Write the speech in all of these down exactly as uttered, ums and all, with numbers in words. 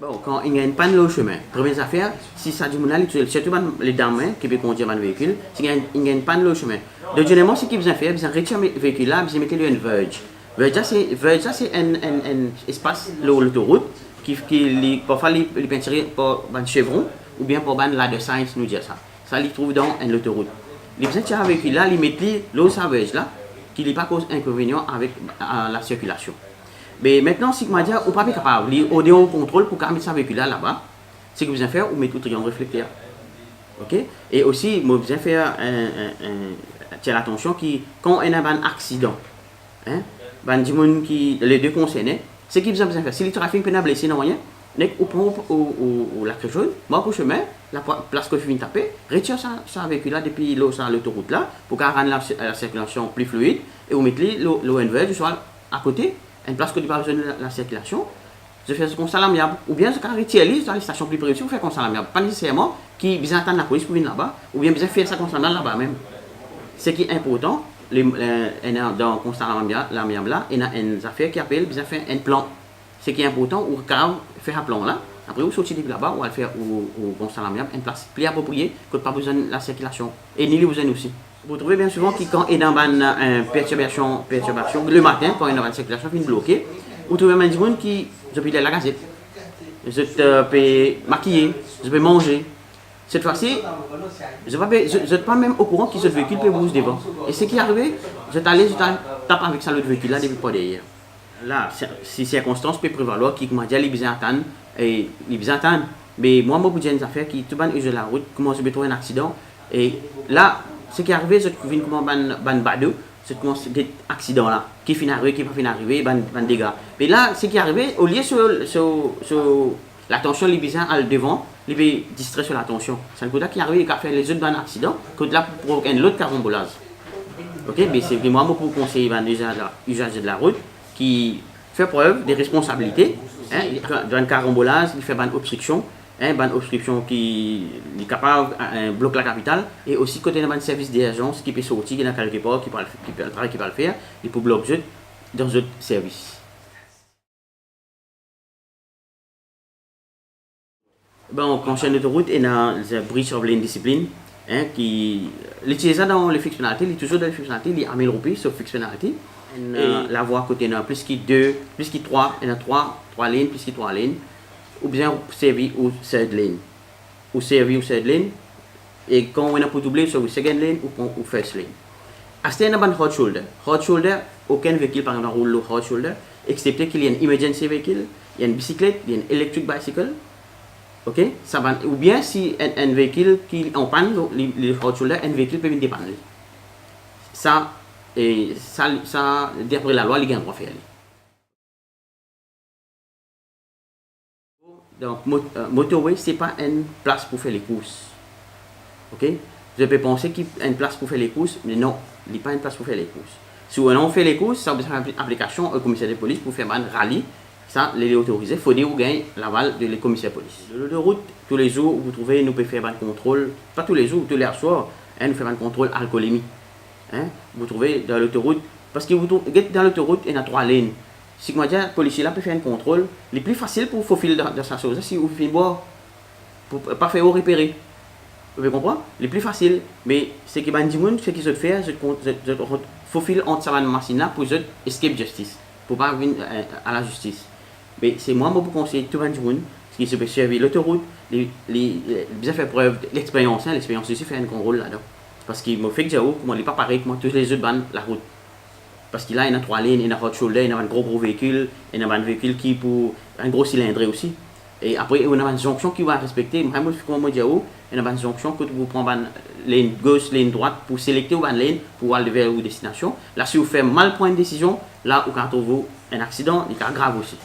Bon, kan inn gagn enn pann lor sime, premie zafer, si sa dimoun la, li tousel, sirtou bann ledam, en, ki pe kondwir bann veikil, si inn gagn, inn gagn enn pann lor sime, dan dernierman, seki bizin fer, bizin retir me-, veikil la, bizin met li lor enn verge. Verge la, se, verge la, se enn, enn, enn espas lor lotorout ki, ki li, parfwa li, li pintire par bann sevron oubien par bann ladder signs, nou dir sa. Sa li trouv dan enn lotorout. Li bizin tir sa veikil la, li met li lor sa verge la, ki li pa koz inkonvenian avek, a, lasirkilasion. Me aster, si kouma dir, ou pa pe kapav, li an deor kontrol pou kapav met sa veikil la laba, seki bizin fer, ou met ou triang reflekter. Ok? E osi, mo bizin fer, e, e, e, atir latansion ki, kan ena bann aksidan, en, bann dimoun ki, le de konserne, seki bizin, bizin fer, si li trafik pena blese, nanye, nek ou pran ou, ou, ou, ou lakre zonn, mark ou sime, lapla-, plas kot finn tape, retir sa, sa veikil la depi lor sa lotorout la, pou kapav rann la, lasirkilasion pli fluid, e ou met li lor, lor enn verge, ouswa akote, enn plas kot li pa bizin la, lasirkilasion, zot fer sa konstat lamiab, oubien zot kapav retir li, zot al stasion pli pre osi pou fer konstat lamiab. Pa neseserman ki bizin atann lapolis pou vinn laba, oubien bizin fer sa konstat la laba mem. Seki inportan, le, le, ena dan konstat lamiab, lamiab la, ena enn zafer ki apel bizin fer enn plan. Seki inportan, ou kapav fer sa plan la, apre ou sorti depi laba, ou al fer ou, ou konstat lamiab enn plas pli apropriye, kot pa bizin lasirkilasion, e ni li bizin osi. Ou trouve bien souvan ki kan ena bann, e, pertirbasion, pertirbasion, lematin, kan ena bann sirkilasion finn bloke, ou trouve bann dimoun ki zot pe lir lagazet, zot, e, pe makiye, zot pe manze. Set fwa si, zot pa pe, zot, zot pa mem okouran ki zot veikil pe bouz devan. E seki arive, zot ale, zot al tap avek sa lot veikil la depi par deryer. La, si, si sirkonstans pe prevalwar ki, kouma dir, li bizin atann, e li bizin atann. Me mwa, mo pou dir enn zafer ki tou bann izazer larout, kouma zot pe trouv enn aksidan, e la, seki arive, zot vinn kouma bann, bann bado, zot koumans get aksidan la, ki finn arive, ki pa finn arive, bann, bann dega. Me la, seki arive, olie so, so, so latansion li bizin al devan, li pe distrer so latansion. Sa enn kote ki arive, li kapav fer lezot bann aksidan, kot la pou provok enn lot karambolaz. Ok, me se mwa, mo pou konsey bann izazer, izazer de larout ki fer prev de responsabilite, en, kan ena bann karambolaz, li fer bann obstriksion, en, bann obstriksion ki li kapav, en, blok lakapital, e osi kot ena bann servis dirzans ki pe sorti, ki ena kelke par, ki pou al, ki pou al, ki pou al fer, li pou blok zot dan zot servis. Bon, konsern lotorout, ena breach of lane discipline, en, ki, li ti deza dan le fixed penalty, li touzour dan le fixed penalty, li a mil roupi, so fixed penalty. En, e, lavwa kot ena plis ki de, plis ki trwa, ena trwa, trwa lane, plis ki trwa lane, ou bizin servi ou third lane. Ou servi ou third lane, e kan ou ena pou double, so ou second lane, ou pran ou first lane. Aster ena bann hard shoulder. Hard shoulder, okenn veikil pa gagn drwa roul lor hard shoulder, excepte ki li enn emergency vehicle, li enn bisiklet, li enn electric bicycle. Ok? Sa bann, oubien si enn, enn veikil ki an pann, li, li hard shoulder, enn veikil pe vinn depann li. Sa, e, sa, sa, dapre lalwa, li gagn drwa fer li. Donk, mo-, e, motorway, se pa enn plas pou fer lekours. Ok? Zot pe panse ki enn plas pou fer lekours, me non, li pa enn plas pou fer lekours. Si ou ena fer lekours, sa ou bizin fer aplikasion o komiser de polis pou fer bann rali, sa, li, li otorize, fode ou gagn laval de le komiser polis. Lor lotorout, toulezour, ou trouve, nou pe fer bann kontrol, pa toulezour, touleaswar, en, nou fer bann kontrol alkolemi. En, ou trouve, dan lotorout, parski ou trouve, get dan lotorout, ena trwa lane. Si, kouma dir, polisie la pe fer enn kontrol, li pli fasil pou fofil dan, dan sa soz la, si ou finn bwar, pou pa fer ou repere. Ou pe konpran? Li pli fasil, me seki bann dimoun, seki zot fer, zot kont-, zot, zot rant, fofil ant sa bann masinn la pou zot escape justice, pou pa vinn, e, a lazistis. Me se mwa, mo pou konsey tou bann dimoun, ki zot pe servi lotorout, li, li, li bizin fer prev lexperyans, en, lexperyans osi fer enn gran rol ladan. Parski mo fek dir ou, kouma li pa parey kouma tou lezot bann larout. Parski la, ena trwa lane, ena hard shoulder, ena bann gro, gro veikil, ena bann veikil ki pou, bann gro silindre osi. E apre, ena bann zonksion ki ou a respekte. Mwa, mo, kouma mo dir ou, ena bann zonksion kot ou pran bann lane gos, lane drwat pou selekte ou bann lane pou al ver ou destinasion. La, si ou fer mal pran enn desizion, la, ou kapav trouv ou enn aksidan, li kapav grav osi.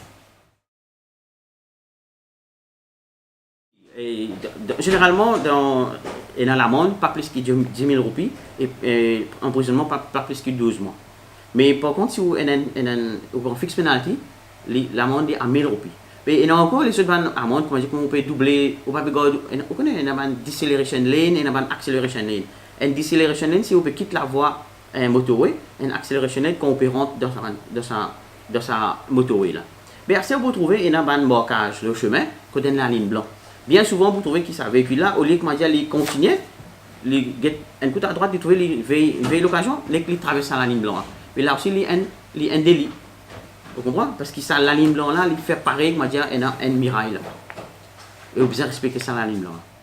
E, d-, d-, zeneralman, dan, ena lamann pa plis ki di, di mil roupi e, e anprizonnman pa, pa plis ki douz mwa. Me par kont, si ou ena, ena, ou pran fixed penalty, li, lamann li a mil roupi. Me ena ankor lezot bann amann, kouma dir, kouma ou pe double, ou pa pe gard, ena, ou kone, ena bann deceleration lane, ena bann acceleration lane. Enn deceleration lane, si ou pe kit lavwa, enn motorway, enn acceleration lane kan ou pe rant dan sa, dan sa, dan sa motorway la. Me aster ou pou trouve ena bann markaz lor sime, kot enn lalign blan. Bien souvan, pou trouve ki sa veikil la, olie, koumadir, li kontigne, li get enn kout adrwat, li trouve li vey, vey lokazion, nek li travers sa lalign blan la. Me la osi, li enn, li enn deli. Ou konpran? Parski sa lalign blan la, li fer parey, koumadir, ena enn miray la. E ou bizin respekte sa lalign blan la.